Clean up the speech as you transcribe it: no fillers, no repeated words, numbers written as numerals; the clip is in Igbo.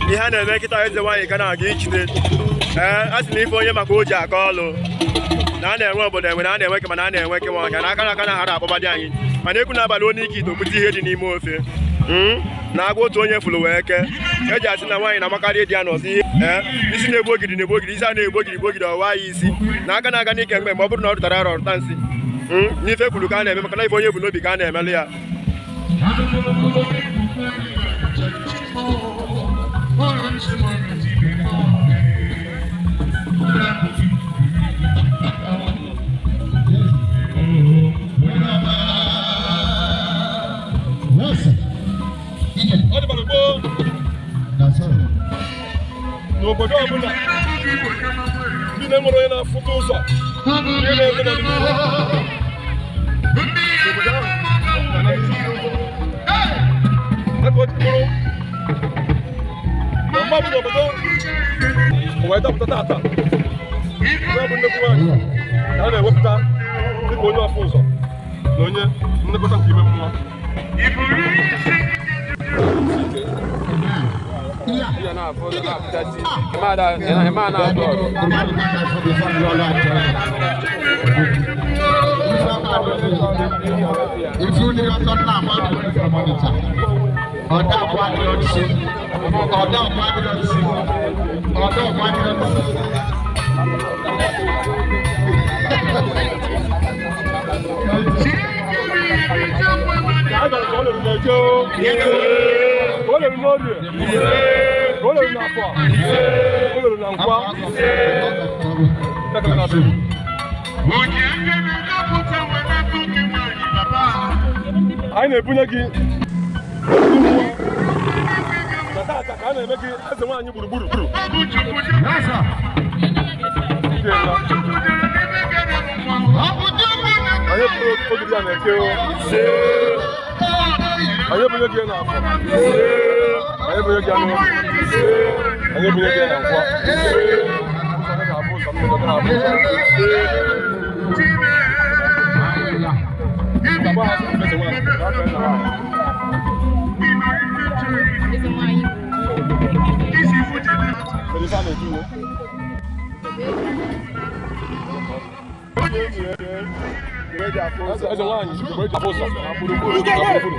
Ihe a na-eme kịta, eze nwaanyị ka na-aga ichite. Ee, a sị na ife onye maka o ji aka ọlụ na a na-enwe obodo enwe na a na-enwe ke mana a na-enwe ke nwa ọhịa na aka na aka na-aghara akpọbadị anyị, mana ekwu n'abalị onye ike ite okwute ihe dị n'ime ofe. Na agwa otu onye fụrụ wee kee eji asị na nwaanyị na-amakarị dị ya n'ọzọ ihe. Ee, isi na-egbu ogidi na-egbu ogidi, isi a na-egbu ogidi gbu ogidi ọwa ya isi na aka na-aga n'ike mgbe ọ bụrụ na ọ rụtara arụ ọrụta nsị. N'ife kwuru ka a na-eme, maka na ife onye bụ n'obi ka a na-emelụ ya. Ọ dịbara gboo n'obodo ọbụla ndị na-enwere onye na-afụta ụzọ ihe na-eme n'ọdịnihu obodo ahụ ebe o ji bụrụ na mgbe ọbụla obodo wee dapụta tata, onye bụ nnekwu nwaanyị ka a na-ewepụta dịka onye ọfụ ụzọ na onye nlekọta nke ime mmụọ. Ihe na-afụ na-afụchachi ịma na-atụ ọgụ. Ọ̀dà àbọ̀ adìrọ̀ ti ọ̀dà àbọ̀ adìrọ̀ ti ọ̀dà àbọ̀ adìrọ̀ ti. A gara ka ọ lere n'eke o, ka o lere n'orie, ka o lere n'afọ, ka o lere na nkwa. Ya ka na-asị. Anyị na-ebunye gị na tata ka a na-eme gị eze nwaanyị gburugburu. Imeela. Anyị bụrụ ogidi a na-eke o, anyị ebunye gị n'afọ, anyị ebunye gị n'orie, anyị ebunye gị na nkwọ. Ụzọ gị ga-abụ ụzọ mmiri, gị na-abụ ụzọ. Gaba ha eze nwaanyị, gaa fee nna nwaanyị. Eze nwaanyị. Kedu ife a na-eji uwe? Eze nwaanyị, mgbe eji afụ ụzọ na gburugburu na gburugburu.